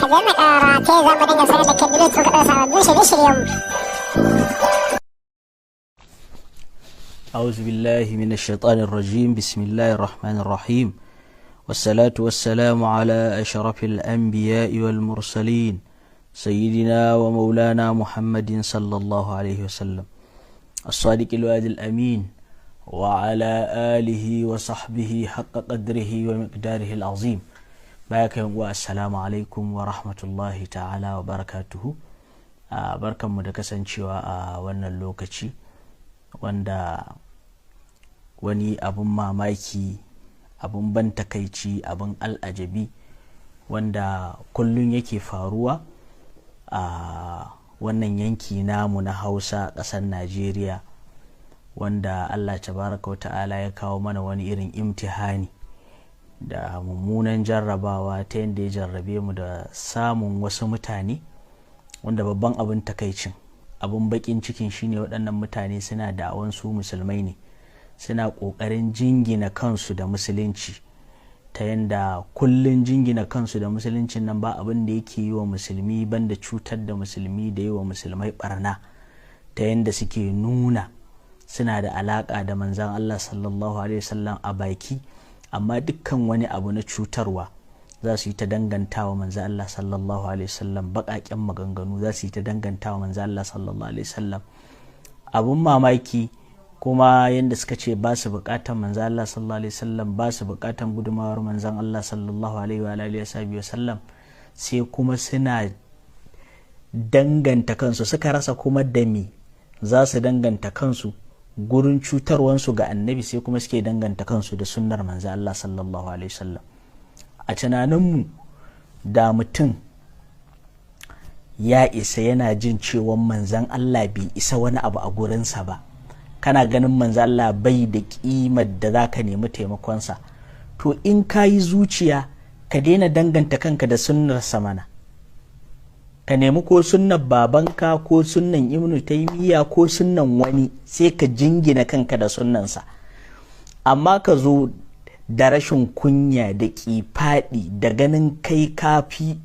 Ka danna ƙararrawa ta yadda za mu dinga sanar da kai duk lokacin da sababbin shirye-shiryenmu. أعوذ بالله من الشيطان الرجيم. بسم الله الرحمن الرحيم، والصلاة والسلام على أشرف الأنبياء والمرسلين، سيدنا ومولانا محمد صلى الله عليه وسلم، الصادق الوعد الأمين، وعلى آله وصحبه حق قدره ومقداره العظيم. Baya ka السلام عليكم ورحمة الله تعالى وبركاته. Barkanmu da kasancewa a wannan lokaci wanda wani abun mamaki, abun ban takaici, abun al'ajabi wanda kullum yake faruwa a wannan yanki namu na Hausa, ƙasar Najeriya, wanda Allah tabaraka wa ta'ala ya kawo mana wani irin imtihani da mummunan jarrabawa, ta yadda ya jarrabe mu da samun wasu mutane wanda babban abin takaicin, abin bakin cikin shine waɗannan mutane suna da'awan su musulmai ne, suna ƙoƙarin jingina kansu da musulunci, ta yadda kullun jingina kansu da musuluncin nan ba abin da yake yi wa musulmi banda cutar da musulmi da yi wa musulmai barna, ta yadda suke nuna suna da alaƙa da Manzan Allah sallallahu alaihi wasallam a baki, amma dukkan wani abu na cutarwa za su yi ta dangantawa Manzan Allah sallallahu alaihi wasallam, baƙaƙen maganganu za su yi ta dangantawa Manzan Allah sallallahu alaihi wasallam. Abun mamaki kuma, yadda suka ce ba su buƙatan Manzan Allah sallallahu alaihi wasallam, ba su buƙatan gudumawar Manzan Allah sallallahu alaihi wa alihi wasallam, sai kuma suna danganta kansu, suka rasa kuma da me za su danganta kansu gurin cutarwansu ga Annabi, sai kuma suke danganta kansu da sunnar Manzan Allah sallallahu alaihi wasallam. A tunaninmu, da mutum ya isa yana jin cewa Manzan Allah bai isa wani abu a gurinsa ba, kana ganin Manzan Allah bai da kimar da za ka nemi taimakonsa, to in ka yi zuciya ka daina danganta kanka da sunnarsa mana, ka nemi ko sunnan babanka ko sunnan Ibnu Taimiyya ko sunnan wani, sai ka jingina kanka da sunnansa. Amma ka zo da rashin kunya da kifaɗi da ganin kai kafi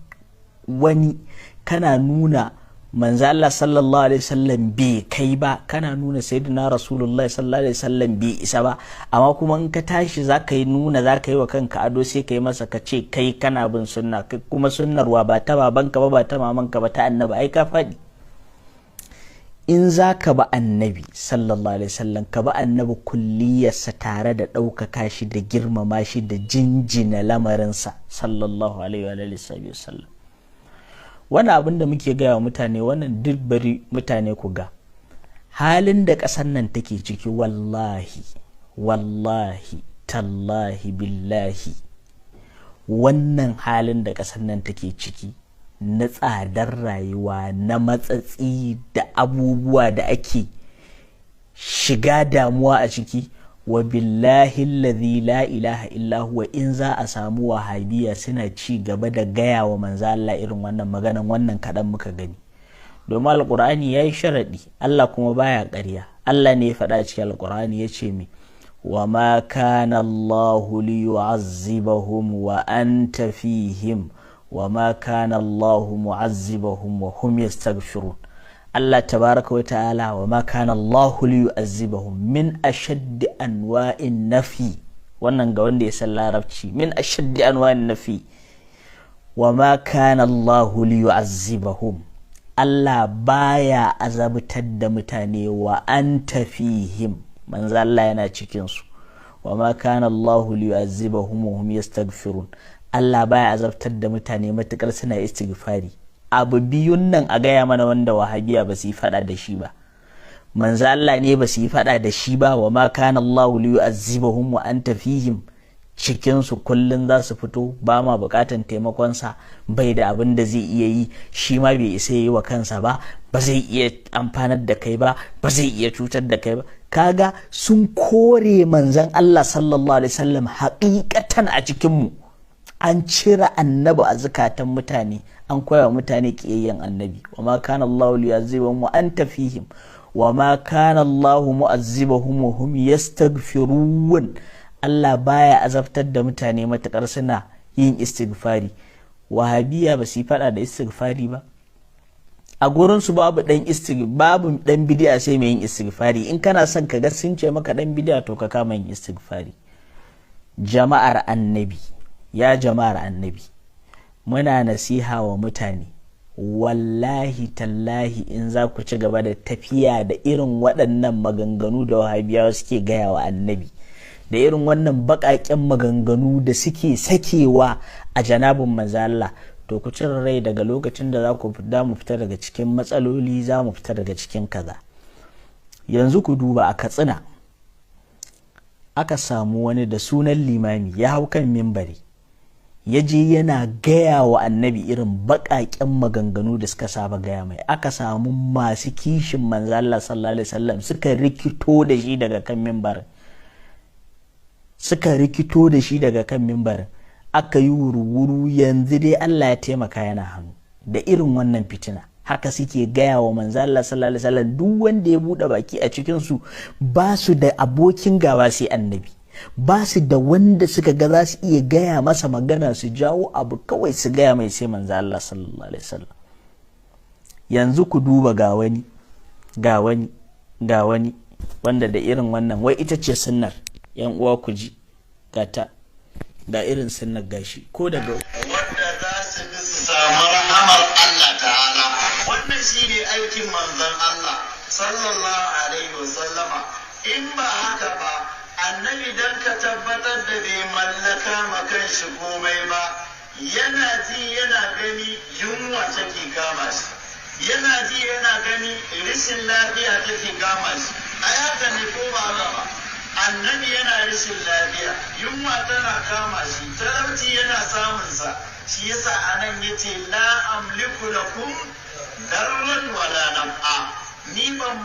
wani, kana nuna Manzo Allah sallallahu alaihi wasallam bai kai ba, kana nuna Sayyidina Rasulullah sallallahu alaihi wasallam bai isa ba, amma kuma in ka tashi zaka yi nuna zaka yi wa kanka ado, sai ka yi masa ka ce kai kana bin sunna, kuma sunnarwa? Ba ta babanka ba, ba ta mamanka ba, ta Annabi. Ai ka faɗi. In za ka ba Annabi sallallahu alaihi wasallam, ka ba Annabi kulliyarsa, tare da ɗaukaka shi da girmama shi da jinjina lamarinsa sallallahu alaihi wa sallam. Wani abin da muke gaya wa mutane wannan, duk bari mutane ku ga halin da ƙasar nan take ciki. Wallahi, wallahi, tallahi, billahi, wannan halin da ƙasar nan take ciki na tsadar rayuwa, na matsatsi da abubuwa da ake shiga damuwa a ciki, wa billahi alladhi la ilaha illa huwa, in za a samu Wahabiya suna ci gaba da gaya wa Manzo Allah irin wannan maganan, wannan kaɗan muka gani. Domin Alƙur'ani ya yi sharaɗi, Allah kuma baya ƙarya. Allah ne ya faɗa cikin Alƙur'ani, ya ce mi? Wa ma kana Allahu liyu'azzibahum wa anta fihim wa ma kana Allahu mu'azzibahum wa hum yastaghfirun. Allah tabaraka wa ta'ala, wa ma kana Allahu liyu'azzibahum, min ashaddi anwa'in nafi. Wannan ga wanda ya san Larabci, min ashaddi anwa'in nafi. Wa ma kana Allahu liyu'azzibahum, Allah baya azabtar da mutane, wa anta fihim, Manzo Allah yana cikin su, wa ma kana Allahu liyu'azzibahum wa hum yastaghfirun. Allah baya azabtar da mutane matukar suna istighfari. Abu biyun nan, a gaya mana wanda Wahabiya ba su yi fada da shi ba. Manzo Allah ne ba su yi fada da shi ba. Wa ma kana Allahu liyu'azzibahum wa anta fihim, cikin su kullun za su fito, ba ma bukatan taimakon sa, bai da abin da zai iya yi, shi ma bai isa yi wa kansa ba, ba zai iya amfanar da kai ba, ba zai iya cutar da kai ba. Kaga sun kore Manzon Allah sallallahu alaihi wasallam haƙiƙatan a cikin mu. An cire Annabi a zukatan mutane, an koya wa mutane kiyayyen Annabi. Wa ma kana Allahu liyu'azzibahum wa anta fihim wa ma kana Allahu mu'azzibahum wa hum yastaghfirun. Allah baya azabtar da mutane matukar suna yin istighfari. Wahabiya ba su yi fada da istighfari ba. A gurinsu babu dan babu dan bidi'a sai mai yin istighfari. In kana son ka ga sun ce maka dan bidi'a, to ka kama yin istighfari. Jama'ar Annabi, ya jama'ar Annabi, muna nasiha wa mutane. Wallahi tallahi, in za ku ci gaba da tafiya da irin waɗannan maganganu da Wahabiyawa suke gaya wa Annabi, da irin wannan baƙaƙen maganganu da suke sakewa a janabin Manzo Allah, to ku cire rai daga lokacin da za ku mu fita daga cikin matsaloli, za mu fita daga cikin kaza. Yanzu ku duba, a Katsina aka samu wani da sunan limami ya hau kan mimbari, ya je yana gaya wa Annabi irin baƙaƙen maganganu da suka saba gaya mai. Aka samu masu kishin Manzo Allah sallallahu alaihi wasallam suka rikito da shi daga kan mimbarin, suka rikito da shi daga kan mimbarin, aka yi wuru-wuru. Yanzu dai Allah ya taimaka yana hannu. Da irin wannan fitina haka suke gaya wa Manzo Allah sallallahu alaihi wasallam. Duk wanda ya bude baki a cikin su, ba su da abokin gaba sai Annabi. Ba su da wanda suka ga za su iya gaya masa magana, su jawo abu kawai su gaya mai, sai Manzo Allah sallallahu alaihi wasallam. Yanzu ku duba, ga wani, ga wani, ga wani wanda da irin wannan, wai ita ce sunnar. Yan uwa, ku ji, gata, ga irin sunnar, gashi ko daga Wanda za su bi su samu rahamar Allah ta'ala. Wannan shine aikin Manzon Allah sallallahu alaihi wasallama. In ba haka ba, Annabi, dan ka tabbatar da bai mallaka ma kanshi komai ba, yana ji yana gani yunwa take kama shi, yana ji yana gani rashin lafiya take kama shi. Ai haka ne, ko ba haka ba? Annabi yana rashin lafiya, yunwa tana kama shi, talauci yana samunsa. Shi yasa anan yace: "La amliku lakum darran wala naf'a." Ni ban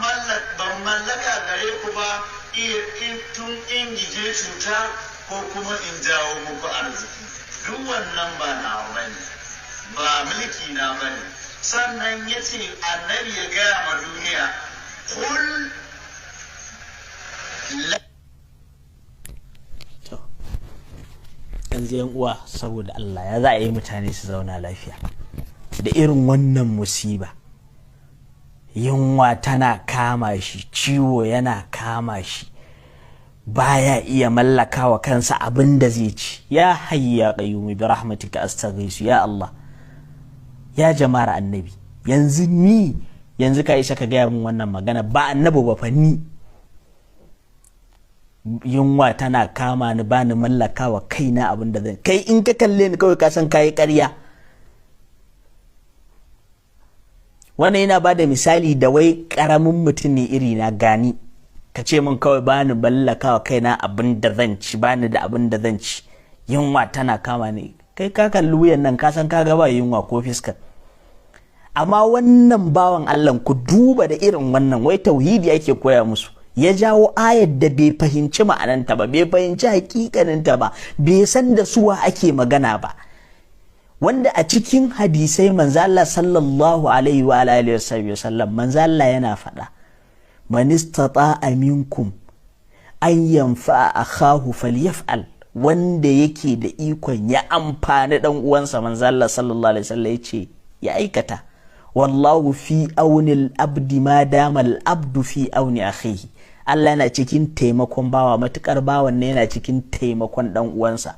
mallaka gare ku ba iya tun ingije cuta ko kuma in jawo muku arziki. Duk wannan ba nawa bane, ba mulki na bane. Sannan yace Annabi ya gaya ma duniya: "Qul la" To, yanzu yan uwa, saboda Allah, ya za a yi mutane su zauna lafiya da irin wannan musiba? Yunwa tana kama shi, ciwo yana kama shi, baya iya mallaka wa kansa abin da zai ci. Ya hayyu ya qayyum, bi rahmatika astaghisu. Ya Allah, ya jama'ar Annabi, yanzu ni, yanzu ka isa ka gaya min wannan magana? Ba Annabi ba fa, ni yunwa tana kama ni, ba ni mallaka wa kaina abin da zan kai. In ka kalle ni kawai, ka san kayi ƙarya. Wannan yana ba da misali da wai ƙaramin mutum ne iri na gani, ka ce min kawai ba ni mallaka wa kaina abin da zan ci, ba ni da abin da zan ci, yunwa tana kama ni. Kai ka kalli wuyan nan, ka san ka ga ba yunwa ko fiskar. Amma wannan bawan Allah, ku duba, da irin wannan wai tauhidi ake koya musu, ya jawo ayar da bai fahimci ma'ananta ba, bai fahimci hakikaninta ba, bai san da suwa ake magana ba. Wanda a cikin hadisai Manzo Allah sallallahu alaihi wa alihi wasallam, Manzo Allah yana faɗa: "Man istata'a minkum an yanfa'a akhahu falyaf'al." Wanda yake da ikon ya amfani dan uwansa, Manzo Allah sallallahu alaihi wasallam yace ya aikata. "Wallahu fi auni al-abdi ma dama al-abdu fi auni akhihi." Allah yana cikin taimakon bawa matukar bawan ne yana cikin taimakon dan uwansa.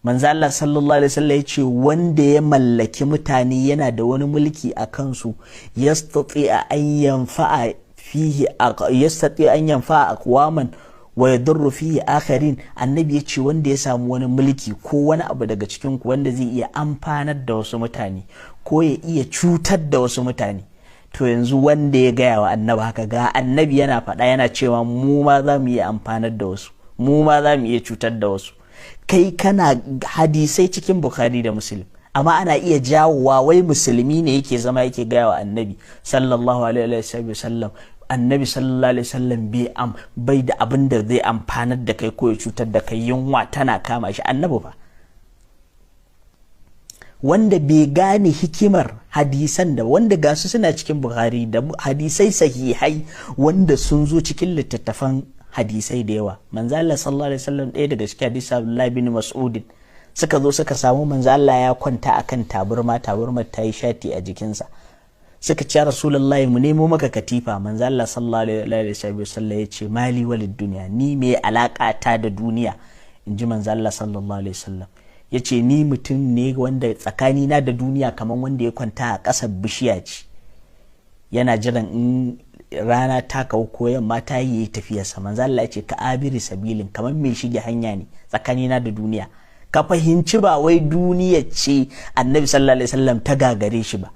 Manzo Allah sallallahu alaihi wasallam yace wanda ya mallaki mutane, yana da wani mulki a kansu, yastati an yanfa'a fihi, yastati an yanfa'a aqwaman wa yadurru fihi akharin. Annabi ya ce wanda ya samu wani mulki ko wani abu daga cikin ku wanda zai iya amfanar da wasu mutane ko ya iya cutar da wasu mutane. To yanzu wanda ya gaya wa Annabi haka, ga Annabi yana faɗa, yana cewa mu ma za mu iya amfanar da wasu, mu ma za mu iya cutar da wasu. Kai kana hadisai cikin Bukhari da Muslim, amma ana iya jawowa wai musulmi ne yake zama yake gaya wa Annabi sallallahu alaihi wasallam, Annabi sallallahu alaihi wasallam bai da abin da zai amfanar da kai ko ya cutar da kai, yunwa tana kama shi. Annabi fa, wanda bai gane hikimar hadisan da wanda gasu suna cikin Bukhari da hadisai sahihai wanda sun zo cikin littattafan hadisai da yawa. Manzo Allah sallallahu alaihi wasallam, ɗaya daga cikin hadisi Abdullahi bin Mas'ud, Suka zo suka samu manzo Allah ya kwanta akan taburma, taburmar ta yi shati a jikinsa. Suka ce, "Rasulullahi, mu nemo maka katifa." Manzo Allah sallallahu alaihi wasallam ya ce, "Mali walid duniya, ni me alaka ta da duniya?" In ji manzo Allah sallallahu alaihi wasallam ya ce, "Ni mutum ne wanda tsakanina da duniya kamar wanda ya kwanta a ƙasar bishiya ce, yana jiran in rana ta kawo ko yamma ta yi tafiyarsa." Manzo Allah ya ce, "Ka abiri sabilin, kamar mai shige hanya ne tsakanina da duniya." Ka fahimci ba wai duniya ce Annabi sallallahu alaihi wasallam ta gagare shi ba.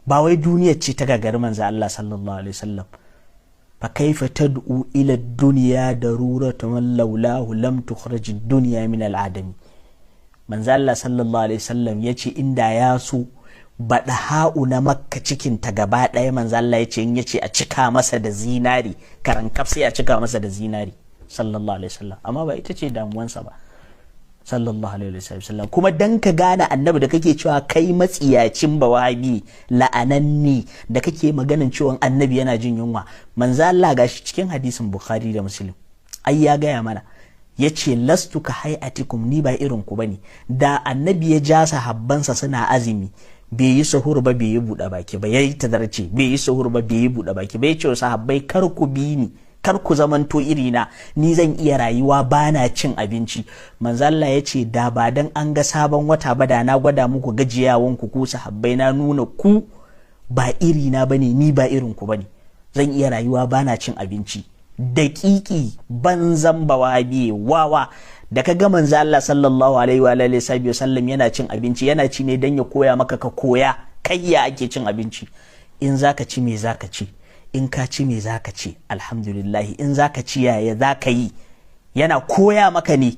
Ba wai duniya ce ta gagari manzo Allah sallallahu alaihi wasallam. Fa kaifa tad'u ila dunya daruratu man laulahu lam tukhraj ad-dunya min al-adami? Manzo Allah sallallahu alaihi wasallam yace inda ya so, baɗa ha'u na Makka cikin ta gaba ɗaya, manzo Allah yace in yace a cika masa da zinari karankaf, sai a cika masa da zinari, sallallahu alaihi wasallam. Amma ba ita ce damuwansa ba, sallallahu alaihi wasallam. Kuma dan ka gane Annabi da kake cewa, kai matsiyacin bawabi la'ananni da kake maganin cewa Annabi yana jin yunwa, manzo Allah gashi cikin hadisin Bukhari da Muslim ai ya gaya mana, yace, "Lastu ka hay'atikum, ni ba irin ku bane." Da Annabi ya ja sahabbansa suna azumi, bai yi sahur ba, bai yi buɗe baki ba, yayi tadarce, bai yi sahur ba, bai yi buɗe baki ba, yace wa sahabbai, "Kar ku bi ni, kar ku zamanto irina, ni zan iya rayuwa bana cin abinci." Manzo Allah ya ce, "Da ba dan an ga sabon wata ba, da na gwada muku gajiyawan ku, ku sahabbai, na nuna ku ba irina bane, ni ba irin ku bane, zan iya rayuwa bana cin abinci." Daƙiƙi banzan bawabi wawa da ka ga manzo Allah sallallahu alaihi wa alihi wasallam yana cin abinci, yana ci ne dan ya koya maka, ka koya kai ya ake cin abinci. In zaka ci, me zaka ci? In ka ci, me zaka ci? Alhamdulillahi. In zaka ci, yaya zaka yi? Yana koya maka ne.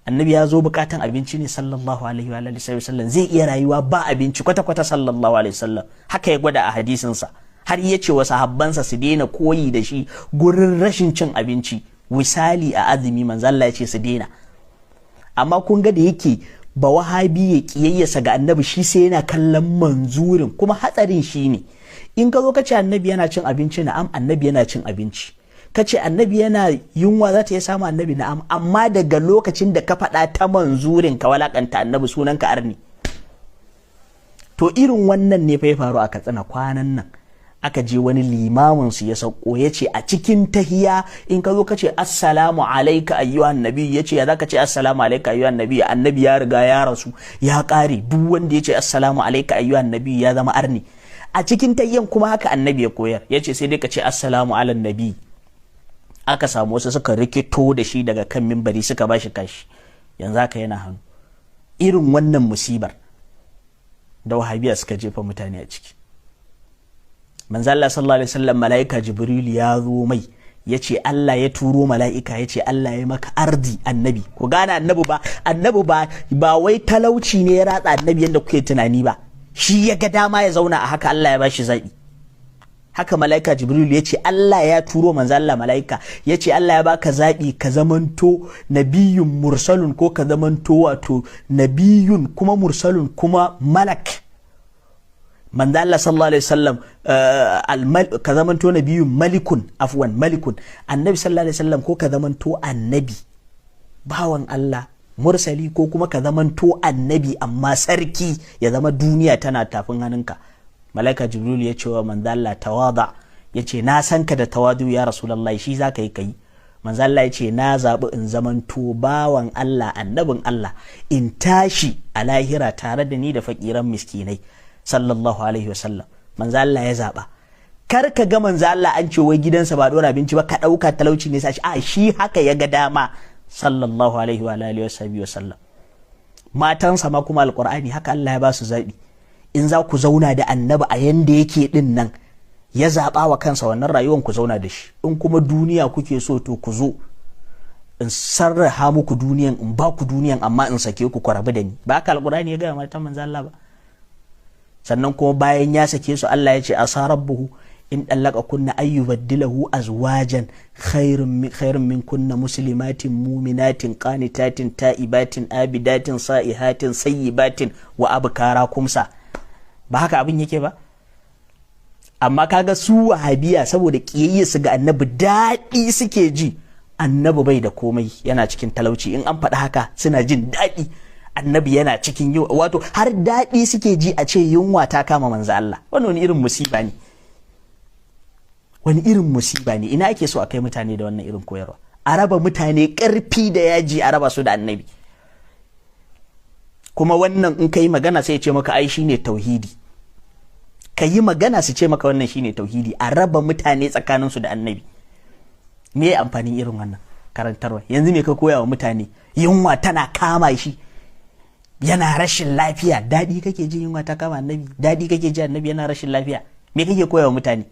Annabi ya zo bukatan abinci ne, sallallahu alaihi wa alihi wasallam? Zai iya rayuwa ba abinci kwata kwata, sallallahu alaihi wasallam. Haka ya gwada a hadisinsa, har ya ce wa sahabbansa su daina koyi da shi gurin rashin cin abinci. Misali a azumi, manzo Allah ya ce su daina. Amma kun ga da yake ba Wahabi ya kiyayyasa ga Annabi, shi sai yana kallon manzurin. Kuma hatsarin shi ne, in ka zo ka ce Annabi yana cin abinci, na'am, Annabi yana cin abinci. Ka ce Annabi yana yunwa, za ta iya samu Annabi, na'am. Amma daga lokacin da ka faɗa ta manzurin ka walakanta Annabi, sunan ka arni. To irin wannan ne fa ya faru a Katsina kwanan nan. Aka je wani limamin su ya sauko, ya ce a cikin tahiya in ka zo ka ce, "Assalamu alaika ayyuhan nabi," ya ce, "Ya zaka ce assalamu alaika ayyuhan nabi? Annabi ya riga ya rasu, ya kare. Duk wanda ya ce assalamu alaika ayyuhan nabi ya zama arni." A cikin tahiyan kuma haka Annabi ya koyar. Ya ce sai dai ka ce assalamu ala nabi. Aka samu wasu suka rikito da shi daga kan mimbari, suka bashi kashi, yanzu haka yana hannu. Irin wannan musibar da Wahabiya suka jefa mutane a ciki. Manzo Allah sallallahu alaihi wasallam, mala'ika Jibril ya zo mai, ya ce Allah ya turo mala'ika, ya ce Allah ya maka ardi. Annabi, ku gane, Annabi ba wai talauci ne ya ratsa Annabi yadda kuke tunani ba. Shi ya ga dama ya zauna a haka, Allah ya bashi zaɓi. Haka mala'ika Jibril ya ce Allah ya turo manzo Allah mala'ika, ya ce Allah ya baka zaɓi, ka zamanto nabiyun mursalun, ko ka zamanto wato nabiyun kuma mursalun kuma malak. Manzo Allah sallallahu alaihi wasallam, ka zamanto nabiyun malikun, afwan, malikun. Annabi sallallahu alaihi wasallam, ko ka zamanto annabi bawan Allah mursali, ko kuma ka zamanto annabi amma sarki, ya zama duniya tana tafin hannunka. Malaika Jibril ya ce wa manzo Allah, "Tawada." Ya ce, "Na san ka da tawadu ya Rasulullahi, shi zaka yi kai." Manzo Allah ya ce, "Na zaɓi in zamanto bawan Allah, annabin Allah, in tashi a lahira tare da ni da fakiran miskinai," sallallahu alaihi wasallam. Manzo Allah ya zaɓa. Kar ka ga manzo Allah an ce wai gidansa ba dora abinci ba, ka ɗauka talauci ne sashi. A shi haka ya ga dama, sallallahu alaihi wa alihi wasallam. Matansa ma kuma Alqur'ani haka Allah ya ba su zaɓi: in za ku zauna da Annabi a yanda yake din nan, ya zaɓa wa kansa wannan rayuwan, ku zauna da shi. In kuma duniya kuke so, to ku zo in sarraha muku duniyan, in ba ku duniyan, amma in sake ku, ku rabu da ni. Ba haka Alqur'ani ya gaya matan manzo Allah ba? Sannan kuma bayan ya sake su, Allah ya ce, "Asa rabbuhu in dallaka kunna ay yubaddilahu azwajan khairun min kunna muslimatin muminatin qanitatin ta'ibatin abidatin sa'ihatin sayyibatin wa abkara." Kumsa ba haka abin yake ba? Amma kaga su Wahabiya, saboda kiyayya su ga Annabi, daɗi suke ji. Annabi bai da komai, yana cikin talauci. In an faɗi haka suna jin daɗi. Annabi yana cikin yunwa, wato har daɗi suke ji a ce yunwa ta kama manzo Allah. Wannan wani irin musiba ne, wani irin musiba ne. Ina ake so a kai mutane da wannan irin koyarwa? A raba mutane ƙarfi da yaji, a raba su da annabi. Kuma wannan in ka yi magana sai ya ce maka ai shine tauhidi. Ka yi magana su ce maka wannan shine tauhidi, a raba mutane tsakaninsu da annabi. Me ya amfanin irin wannan karantarwa? Yanzu me ka koya wa mutane? Yunwa tana kama shi, yana rashin lafiya, daɗi kake ji? Yunwa ta kama annabi, daɗi kake ji? Annabi yana rashin lafiya, me kake koya wa mutane?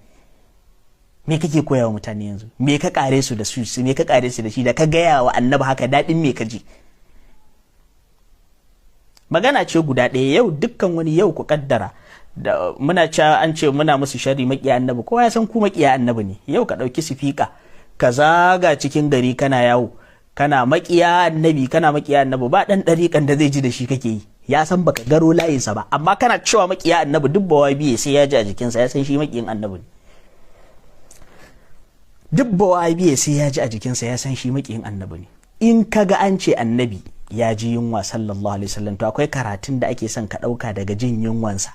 Me kake koya wa mutane yanzu? Me ka kare su da su? Me ka kare su da shi da ka gaya wa annabi haka? Daɗin me ka ji? Magana ce guda ɗaya. Yau dukkan wani, yau ku kaddara da muna ca an ce muna musu sharri, makiya annabi. Kowa ya san ku makiya annabi ne. Yau ka ɗauki sifika ka zaga cikin gari, kana yawo kana makiya annabi, kana makiya annabi, ba ɗan ɗariƙan da zai ji da shi kake yi. Ya san baka garo layinsa ba. Amma kana cewa makiya annabi, duk bawahabiye sai ya ji a jikinsa, ya san shi makiyin annabi ne. Duk bawahabiye sai ya ji a jikinsa, ya san shi makiyin annabi ne. In kaga an ce annabi ya ji yunwa, sallallahu alaihi wasallam, to akwai karatun da ake son ka ɗauka daga jin yunwansa.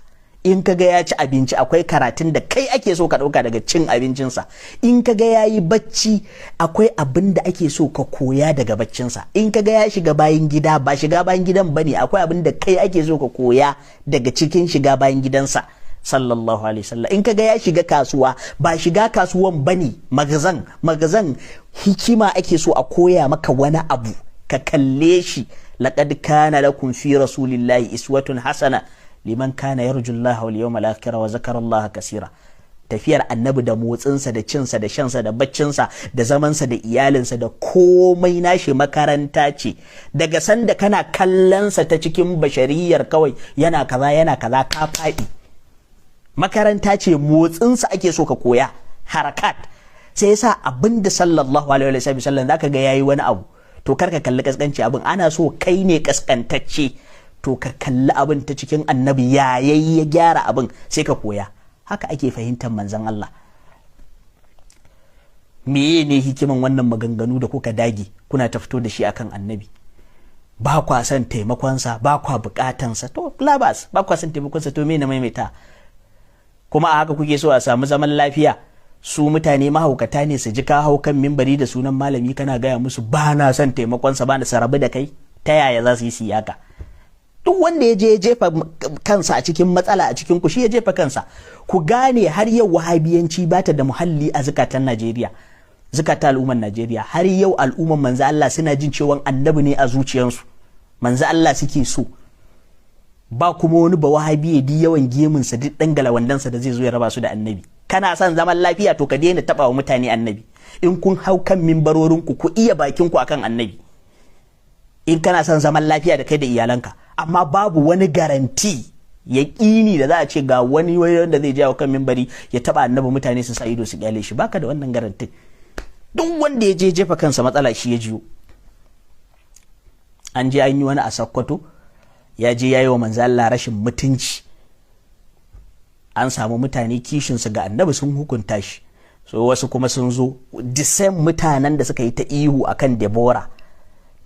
In kaga ya ci abinci, akwai karatun da kai ake so ka ɗauka daga cin abincinsa. In kaga ya yi bacci, akwai abin da ake so ka koya daga baccinsa. In kaga ya shiga bayan gida, ba shiga bayan gidan bane, akwai abin da kai ake so ka koya daga cikin shiga bayan gidansa, sallallahu alaihi wasallam. In kaga ya shiga kasuwa, ba shiga kasuwan bane magazan, magazan hikima ake so a koya maka wani abu, ka kalle shi. Laqad kana lakum fi rasulillahi iswatun hasana liman kana yarju Allah wal yawmal akhir wa zakara Allah kasira. Tafiyar annabi da motsinsa da cinsa da shansa da baccinsa da zamansa da iyalinsa da komai nashi makaranta ce. Daga sanda kana kallonsa ta cikin bashariyar kawai, yana kaza, yana kaza, ka faɗi. Makaranta ce, motsinsa ake so ka koya, harakat. Sai yasa abinda sallallahu alaihi wa sallam zaka ga yayi wani abu, to kar ka kalli kaskanci abin. Ana so kai ne kaskantacce, to ka kalli abin ta cikin annabi, ya yayi ya gyara abin, sai ka koya. Haka ake fahimtar manzon Allah. Meye ne hikiman wannan maganganu da kuka dage kuna ta fito da shi akan annabi? Ba kwa son taimakonsa, ba kwa bukatansa, to labas ba kwa son taimakonsa, to me na maimaita? Kuma a haka kuke so a samu zaman lafiya? Su mutane mahaukata ne? Su ji ka hau kan mimbari da sunan malami kana gaya musu ba na son taimakonsa, ba na sarabu da kai, ta yaya za su yi siyaka? Duk wanda ya je ya jefa kansa a cikin matsala a cikin ku, shi ya jefa kansa. Ku gane, har yau wahabiyanci ba ta da muhalli a zukatan Najeriya, zukatan al'ummar Najeriya. Har yau al'ummar manzo Allah suna jin cewa annabi ne a zuciyarsu, manzo Allah suke so. Ba kuma wani ba wahabi di yawan gemunsa, duk dangala wandansa, da zai zo ya raba su da annabi. Kana son zaman lafiya, to ka daina taba wa mutane annabi. In kun hau kan mimbarorin ku, ku iya bakin ku akan annabi, in kana son zaman lafiya da kai da iyalanka. Amma babu wani garanti, yaƙini da za a ce ga wani wanda zai jawo kan mimbari ya taba annabi, mutane su sa ido su kyale shi. Baka da wannan garantin. Duk wanda ya je jefa kansa matsala, shi ya jiyo. An je an yi wani a Sakkwato, ya je ya yi wa manzo Allah rashin mutunci. An samu mutane kishinsu ga annabi sun hukunta shi. So wasu kuma sun zo, the same mutanen da suka yi ta ihu akan Deborah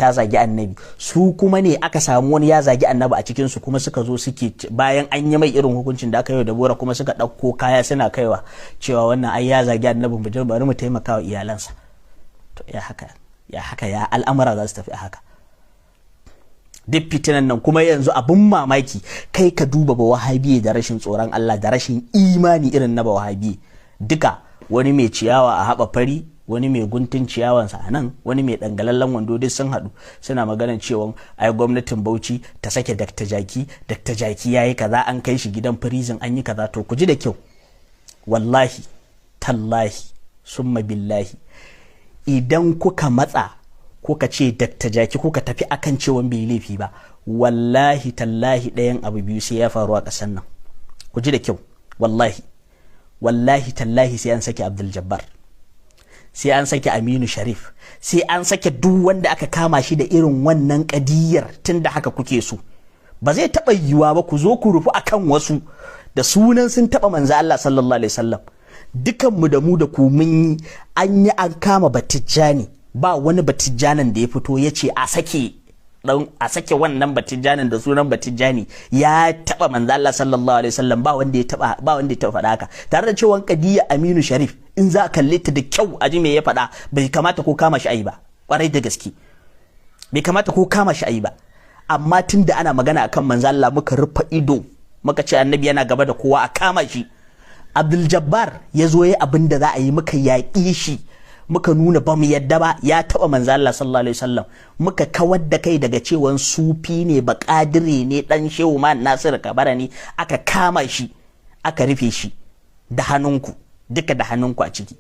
ta zagi annabi, su kuma ne aka samu wani ya zagi annabi a cikinsu. Kuma suka zo suke, bayan an yi mai irin hukuncin da aka yi wa Deborah, kuma suka ɗauko kaya suna kaiwa cewa wannan ai ya zagi annabi, mu bari mu taimaka wa iyalansa. To ya haka, ya haka, ya al'amura za su tafi a haka? Duk fitinan nan kuma yanzu abun mamaki, kai ka duba ba wahabiye da rashin tsoron Allah da rashin imani irin na ba wahabiye duka. Wani mai ciyawa a haɓa fari, wani mai guntun ciyawansa a nan, wani mai dangalallen wando, duk sun haɗu suna maganar cewa ai gwamnatin Bauchi ta sake Dr. Jaki, Dr. Jaki ya yi kaza, an kai shi gidan prison, an yi kaza. To ku ji da kyau, wallahi tallahi summa billahi, idan kuka matsa kuka ce Dr. Jaki, kuka tafi akan cewa bai laifi ba, wallahi tallahi ɗayan abu biyu sai ya faru a ƙasar nan. Ku ji da kyau, wallahi, wallahi tallahi, sai an sake Abdul Jabbar, sai an sake Aminu Sharif, sai an sake duk wanda aka kama shi da irin wannan kadiyar. Tun da haka kuke so, ba zai taɓa yiwuwa ba ku zo ku rufu akan wasu da sunan sun taɓa manzo Allah sallallahu alaihi wasallam. Dukan mu da mu da ku mun yi, an yi, an kama Batijjani. Ba wani Batijjanin da ya fito ya ce a sake dan a sake wannan Batijjanin da sunan Batijjani ya taba manzo Allah sallallahu alaihi wasallam. Ba wanda ya taba faɗa haka. Tare da cewa Qadiyya Aminu Sharif, in za a kalle ta da kyau a ji me ya faɗa, bai kamata ko kama shi ayi ba. Kwarai da gaske, bai kamata ko kama shi ayi ba. Amma tunda ana magana akan manzo Allah, muka rufe ido, muka ce annabi yana gaba da kowa, a kama shi. Abdul Jabbar ya zo ya abin da za a yi, muka yaƙi shi, muka nuna ba mu yadda ba, ya taɓa manzo Allah sallallahu alaihi wasallam. Muka kawar da kai daga cewan sufi ne, ba kadire ne, dan Shehu ma Nasiru Kabara ne. Aka kama shi, aka rufe shi da hannunku duka, da hannunku a ciki.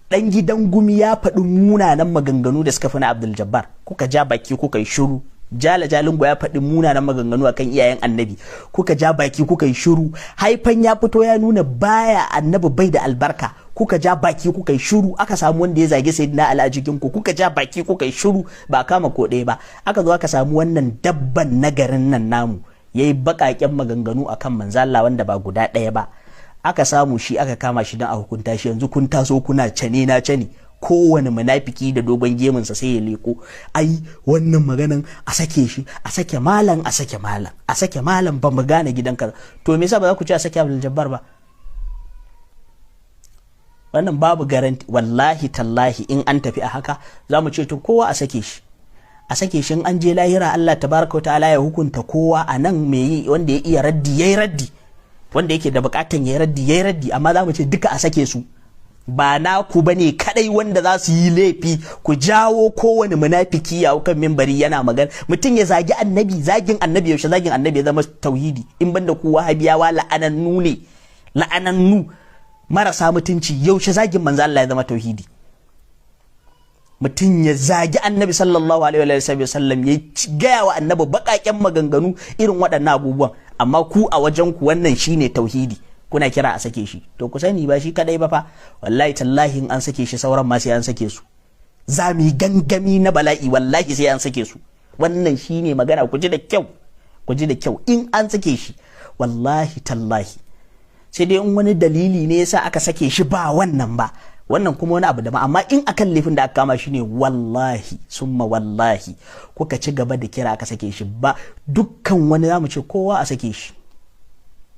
Dan gidan Gumi ya faɗi munanan maganganu da suka fi na Abdul Jabbar, kuka ja baki kuka yi shiru. Jala Jalingo ya faɗi munanan maganganu akan iyayen annabi, kuka ja baki kuka yi shiru. Haifan ya fito ya nuna baya annabi bai da albarka, kuka ja baki kuka yi shiru. Aka samu wanda ya zage Sayyidina Ali a cikin ku, kuka ja baki kuka yi shiru, ba kama ko ɗaya ba. Aka zo aka samu wannan dabban nagarin nan namu yayi baƙaƙen maganganu akan manzo Allah wanda ba guda ɗaya ba. Aka samu shi, aka kama shi don a hukunta shi. Yanzu kun taso kuna cane na cane, kowane munafiki da dogon gemunsa sai ya leko, ai wannan maganan a sake shi, a sake malam, a sake malam, a sake malam, ba mu gane gidan kaza. To me yasa ba za ku ce a sake Abdul Jabbar ba? Wannan babu garanti. Wallahi tallahi, in an tafi a haka, za mu ce to kowa a sake shi, a sake shi. In an je lahira, Allah tabaraka wa ta'ala ya hukunta kowa a nan. Me yi wanda ya iya raddi yayi raddi, wanda yake da bukatan yayi raddi yayi raddi. Amma za mu ce duka a sake su. Ba naku bane kadai wanda za su yi laifi ku jawo kowane munafiki ya kan mimbari yana magana. Mutum ya zagi annabi, zagin annabi, yaushe zagin annabi ya zama tauhidi? In banda ku Wahabiyawa la'anannu ne, la'anannu marasa mutunci, yaushe zagin manzo Allah ya zama tauhidi? Mutum ya zagi annabi sallallahu alaihi wa sallam, ya gaya wa annabi baƙaƙen maganganu irin waɗannan abubuwan, amma ku a wajen ku wannan shine tauhidi, kuna kira a sake shi. To ku sani, ba shi kadai ba fa. Wallahi tallahi, in an sake shi, sauran ma sai an sake su. Za mu yi gangami na bala'i. Wallahi sai an sake su. Wannan shine magana. Ku ji da kyau, ku ji da kyau. In an sake shi, wallahi tallahi, sai dai in wani dalili ne yasa aka sake shi ba wannan ba, wannan kuma wani abu daban. Amma in akan laifin da aka kama shi ne, wallahi summa wallahi, kuka ci gaba da kira aka sake shi ba, dukkan wani zamu ce kowa a sake shi,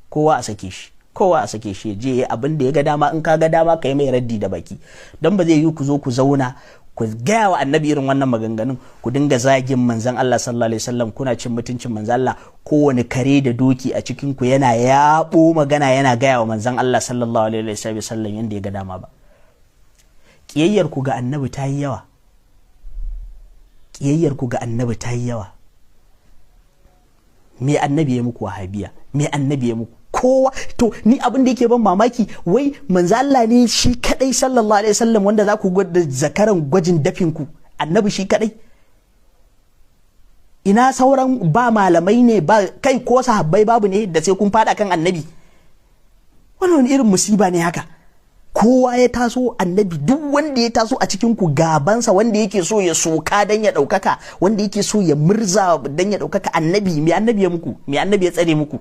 kowa a sake shi, kowa a sake shi, je abin da ya ga dama. In ka ga dama ka yi mai raddi da baki, don ba zai yi ku zo ku zauna ku gaya wa annabi irin wannan maganganun, ku dinga zagin manzon Allah sallallahu alaihi wasallam, kuna cin mutuncin manzon Allah. Kowane kare da doki a cikin ku yana yabo magana, yana gaya wa manzon Allah sallallahu alaihi wasallam yanda ya ga dama ba. Kiyayyar ku ga annabi ta yi yawa. Kiyayyar ku ga annabi ta yi yawa. Me annabi ya muku, Wahabiya? Me annabi ya muku? Kowa to ni abin da yake ban mamaki, wai manzo Allah ne shi kadai sallallahu alaihi wasallam wanda za ku gwada zakaran gwajin dafin ku, annabi shi kadai. Ina sauran? Ba malamai ne ba? Kai, ko sahabbai babu ne da sai kun fada kan annabi? Wannan wani irin musiba ne haka? Kowa ya taso annabi, duk wanda ya taso a cikin ku gabansa, wanda yake so ya soka dan ya ɗaukaka, wanda yake so ya murza dan ya ɗaukaka, annabi. Me annabi ya muku? Me annabi ya tsare muku?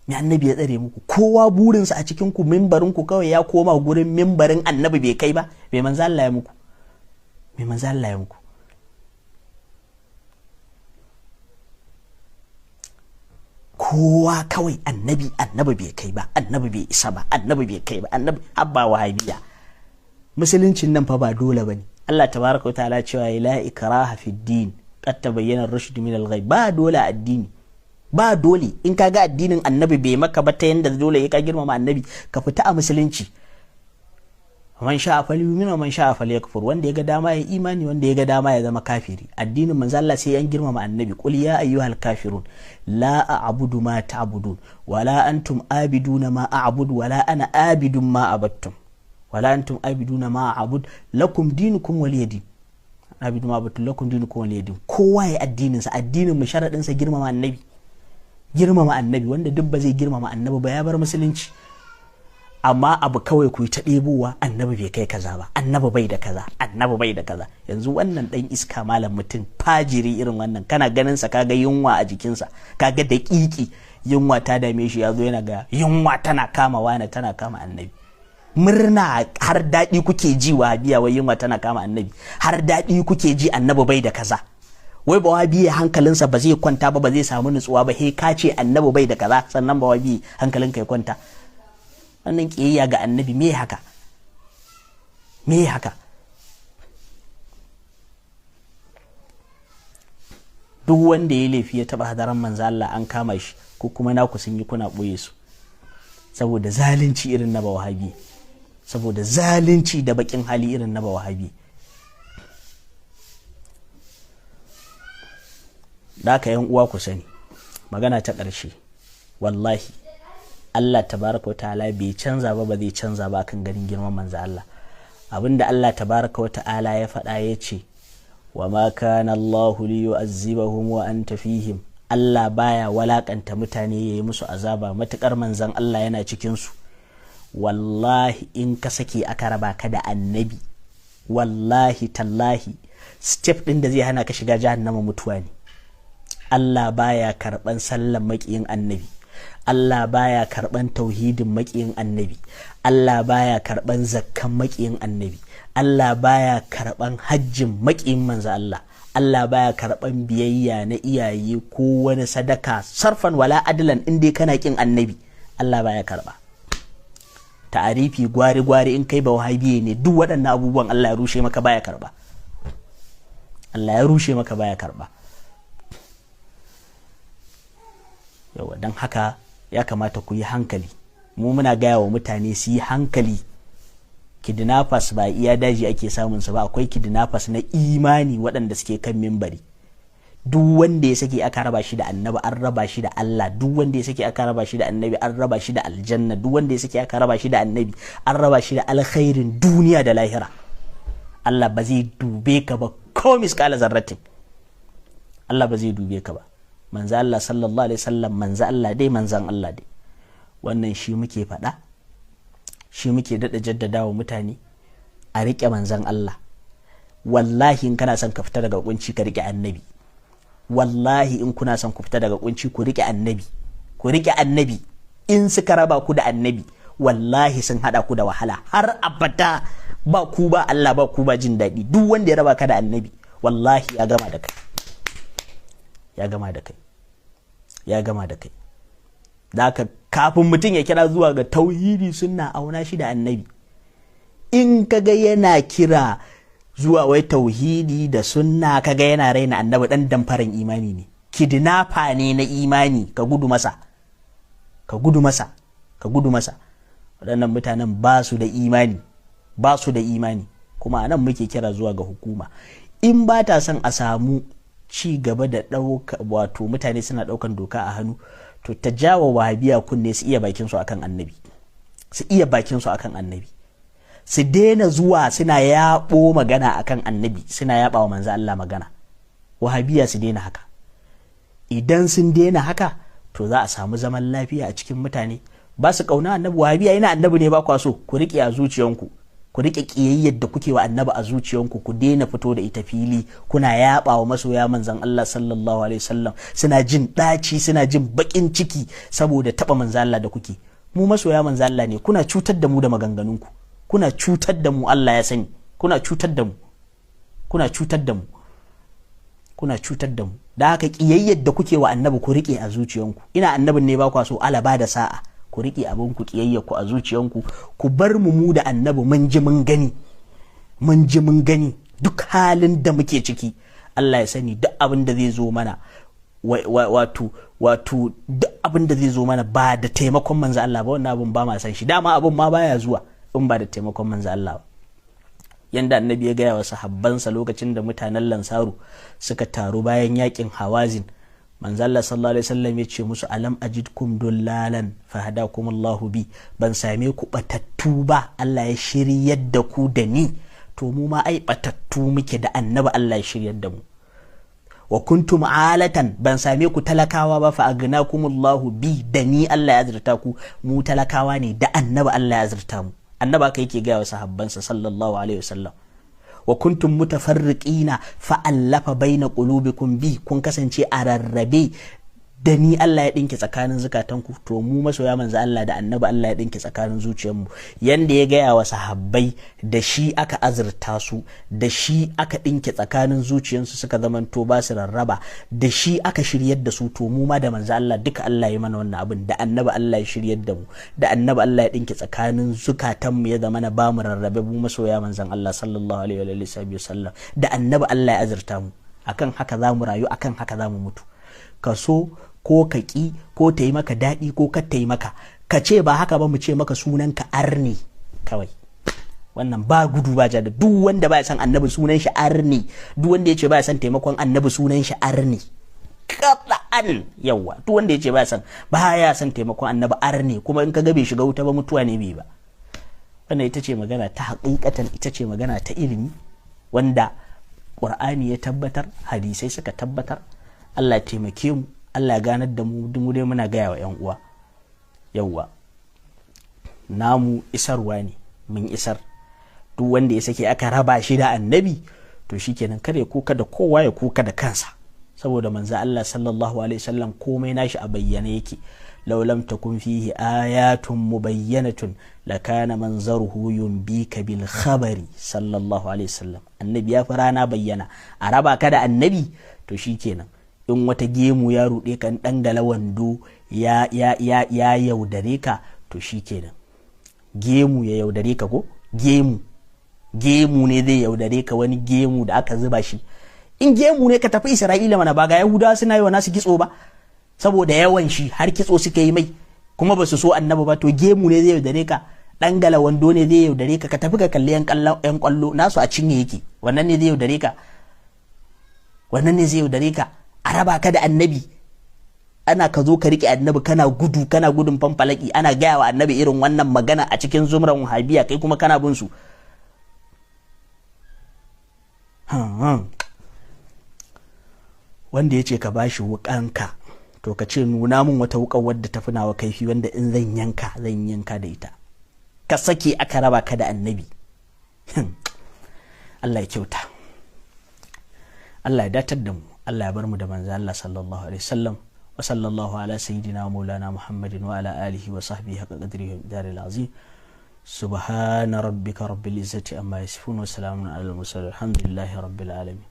Me annabi ya tsare muku? Kowa burinsa a cikin ku mimbarin ku kawai ya koma gurin mimbarin annabi bai kai ba. Me manzo Allah ya muku? Me manzo Allah ya muku? Kowa kawai annabi, annabi bai kai ba, annabi bai isa ba, annabi bai kai ba, annabi. Habba Wahabiya, musuluncin nan fa ba dole bane. Allah tabaraka wa ta'ala cewa la ikraha fid din, qad tabayyana ar-rushd min al-ghay. Ba dole addini, ba dole. In ka ga addinin annabi bai maka ba ta yanda dole ya ka girmama annabi, ka fita a musulunci. Man sha'a falyumin wa man sha'a falyakfur. Wanda ya ga dama ya imani, wanda ya ga dama ya zama kafiri. Addinin manzo Allah sai an girmama annabi. Qul ya ayyuhal kafirun la a'budu ma ta'budun wala antum abiduna ma a'budu wala ana abidun ma abattum wala antum abiduna ma a'bud lakum dinukum waliyadin. Abidu ma abattum lakum dinukum waliyadin. Kowa ya addinin sa. Addinin mu sharadin sa girmama annabi, girmama annabi. Wanda duk ba zai girmama annabi ba, ya bar musulunci. Amma abu kawai ku yi ta ɗebowa, annabi bai kai kaza ba, annabi bai da kaza, annabi bai da kaza. Yanzu wannan ɗan iska, malam mutum fajiri irin wannan, kana ganin sa kaga yunwa a jikinsa, kaga daƙiƙi, yunwa ta dame shi, ya zo yana ga yunwa tana kama wani, tana kama annabi. Murna har daɗi kuke ji, Wahabiya, wai yunwa tana kama Annabi. Har daɗi kuke ji Annabi bai da kaza. Wai ba Wahabiya hankalinsa ba zai kwanta ba, ba zai samu nutsuwa ba, he ka ce Annabi bai da kaza, sannan ba Wahabiya hankalinka ya kwanta. Wannan kiyayya ga Annabi, me haka? Me haka? Duk wanda ya laifi ya taba hadaran Manzo Allah, an kama shi, ko kuma naku sun yi kuna boye su saboda zalunci irin na Bawahabi, saboda zalunci da bakin hali irin na Bawahabi. Da haka yan uwa ku sani, magana ta ƙarshe, wallahi Allah tabaraka wa ta'ala bai canza ba, ba zai canza ba akan ganin girman Manzo Allah. Abinda Allah tabaraka wa ta'ala ya faɗa, ya ce wa ma kana Allah li yu'azzibahum wa anta fihim. Allah baya walakanta mutane yayi musu azaba matukar Manzon Allah yana cikin su. Wallahi in ka sake aka raba ka da Annabi, wallahi tallahi step din da zai hana ka shiga jahannama mutuwa ne. Allah baya karban sallan makiyin Annabi. Allah baya karban tauhidin makiyin Annabi. Allah baya karban zakkan makiyin Annabi. Allah baya karban hajjin makiyin Manzo Allah. Allah baya karban biyayya na iyaye ko wani sadaka sarfan wala adlan, in dai kana kin Annabi, Allah baya karba. Ta'arifi gwari gwari, in kai ba Wahabiye ne, duk waɗannan abubuwan Allah ya rushe maka, baya karba. Allah ya rushe maka, baya karba. Yawa, don haka ya kamata ku yi hankali. Mu muna gaya wa mutane su yi hankali. Kidnappers ba iya daji ake samun su ba, akwai kidnappers na imani waɗanda suke kan mimbari. Duk wanda ya sake aka raba shi da Annabi, an raba shi da Allah. Duk wanda ya sake aka raba shi da Annabi, an raba shi da aljanna. Duk wanda ya sake aka raba shi da Annabi, an raba shi da alkhairin duniya da lahira. Allah ba zai dube ka ba ko miskala zarratin. Allah ba zai dube ka ba. Manzo Allah sallallahu alaihi wasallam, manzo Allah dai, manzan Allah dai. Wannan shi muke faɗa, shi muke daɗa jaddadawa mutane, a riƙe Manzan Allah. Wallahi in kana son ka fita daga kunci, ka riƙe Annabi. Wallahi in kuna son ku fita daga kunci, ku riƙe Annabi, ku riƙe Annabi. In suka raba ku da Annabi, wallahi sun haɗa ku da wahala har abada. Ba ku ba Allah, ba ku ba jin daɗi. Duk wanda ya raba ka da Annabi, wallahi ya gama da kai, ya gama da kai, ya gama da kai. Da haka kafin mutum ya kira zuwa ga tauhidi, sunna, auna shi da Annabi. In kaga yana kira zuwa wai tauhidi da sunna, kaga yana raina Annabi, dan damfaran imani ne, kidnapper ne na imani. Ka gudu masa, ka gudu masa, ka gudu masa. Waɗannan mutanen ba su da imani, ba su da imani. Kuma anan muke kira zuwa ga hukuma, in ba ta son a samu ci gaba da ɗauka, wato mutane suna ɗaukan doka a hannu, to ta jawo Wahabiya kunne su iya bakin su akan Annabi, su iya bakin su akan Annabi, su daina zuwa suna yaɓo magana akan Annabi, suna yaɓa wa Manzo Allah magana. Wahabiya su daina haka. Idan sun daina haka, to za a samu zaman lafiya a cikin mutane. Ba su kauna Annabi, Wahabiya, yana Annabi ne ba kwa so, ku riƙe a zuciyanku, ku riƙe ƙiyayyar da kuke wa Annabi a zuciyanku, ku daina fito da ita fili kuna yaɓa wa masoya Manzon Allah sallallahu alaihi wasallam. Suna jin ɗaci, suna jin baƙin ciki saboda taɓa Manzon Allah da kuke. Mu masoya Manzon Allah ne, kuna cutar da mu da maganganunku, kuna cutar da mu. Allah ya sani kuna cutar da mu, kuna cutar da mu, kuna cutar da mu. Da haka ƙiyayyar da kuke wa Annabi, ku riƙe a zuciyanku. Ina Annabin ne ba kwa so, ala ba da sa'a. Ku riƙe abin ku, ƙiyayyar ku a zuciyanku, ku bar mu. Mu da Annabi mun ji mun gani, mun ji mun gani. Duk halin da muke ciki, Allah ya sani, duk abin da zai zo mana, wato duk abin da zai zo mana ba da taimakon Manzo Allah ba, wannan abin ba ma san shi. Dama abin ma baya zuwa in ba da taimakon Manzo Allah ba. Yanda Annabi ya gaya wa sahabbansa lokacin da mutanen Lansaru suka taru bayan yakin Hawazin, Manzo Allah sallallahu alaihi wasallam ya ce musu: "Alam ajidkum dullalan fahadakum Allahu bi?" Ban same ku batattu ba, Allah ya shiryar da ku da ni? To mu ma ai batattu muke, da Annabi Allah ya shiryar da mu. "Wa kuntum alatan?" Ban same ku talakawa ba, fa agnakumullahu bi? Da ni Allah ya azurta ku. Mu talakawa ne, da Annabi Allah ya azurta mu. Annabi haka yake gaya wa sahabbansa sallallahu alaihi wasallam. "Wa kuntum mutafarriqina fa allafa baina qulubikum bi?" Kun kasance a rarrabe. Da ni Allah ya dinke tsakanin zukatanku. To mu masoya manzo Allah, da annabi Allah ya dinke tsakanin zuciyarmu. Yanda ya gaya wa sahabbai, da shi aka azurta su, da shi aka dinke tsakanin zuciyarsu suka zamanto ba su rarraba, da shi aka shiryar da su, to mu ma da manzo Allah duka Allah ya mana wannan abin. Da annabi Allah ya shiryar da mu, da annabi Allah ya dinke tsakanin zukatanmu, ya zama na ba mu rarrabe. Mu masoya manzon Allah sallallahu alaihi wa sallam, da annabi Allah ya azurta mu. Akan haka za mu rayu, akan haka za mu mutu. Ka so ko ka ƙi, ko ta yi maka daɗi ko ka ta yi maka, ka ce ba haka ba, mu ce maka sunan ka arne kawai. Wannan ba gudu ba ja da. Duk wanda ba ya san annabi, sunan shi arne. Duk wanda ya ce ba ya san taimakon annabi, sunan shi arne qat'an. Yawa, duk wanda ya ce ba ya san taimakon annabi, arne. Kuma in ka ga bai shiga wuta ba, mutuwa ne bai ba. Wannan ita ce magana ta haƙiƙatan, ita ce magana ta ilimi wanda Qur'ani ya tabbatar, hadisai suka tabbatar. Allah ya taimake mu, Allah ya ganar da mu. Mu dai muna gaya wa 'yan uwa, yauwa, namu isarwa ne, mun isar. Duk wanda ya sake aka raba shi da annabi, to shikenan, kada ya kuka da kowa, ya kuka da kansa, saboda manzo Allah sallallahu alaihi wasallam komai nashi a bayyane yake. Law lam takun fihi ayatun mubayyanatun lakana manzaruhu yunbika bil khabari sallallahu alaihi wasallam. Annabi ya fi rana bayyana. A raba ka da annabi, to shikenan. In wata gemu ya ruɗe ka, dangala wando ya yaudare ka, to shikenan. Gemu ya yaudare ka, ko gemu ne zai yaudare ka? Wani gemu da aka zuba shi, in gemu ne ka tafi Isra'ila mana. Ba ga Yahudawa suna yi wa nasu kitso ba? Saboda yawan shi har kitso suka yi mai, kuma ba su so annabi ba. To gemu ne zai yaudare ka? Dangala wando ne zai yaudare ka? Ka tafi ka kalli yan kwallo, nasu a cinye yake. Wannan ne zai yaudare ka? Wannan ne zai yaudare ka? A raba ka da annabi, ana ka zo ka rike annabi, kana gudu, kana gudun fanfalaki. Ana gaya wa annabi irin wannan magana a cikin zumran Wahabiya, kai kuma kana bin su. Wanda ya ce ka bashi wukanka, to ka ce nuna min wata wukan wadda tafi nawa kaifi, wanda in zan yanka zan yanka da ita. Ka sake aka raba ka da annabi. Allah ya kyauta, Allah ya datar da mu, Allah ya bar mu da manzo Allah sallallahu alaihi wasallam. Wa sallallahu ala sayyidina maulana Muhammadin wa ala alihi wa sahbihi haqqa qadrihi wa miqdaril azim. Subhana rabbika rabbil izzati amma yasifun wa salamun alal mursalin, alhamdulillahi rabbil alamin.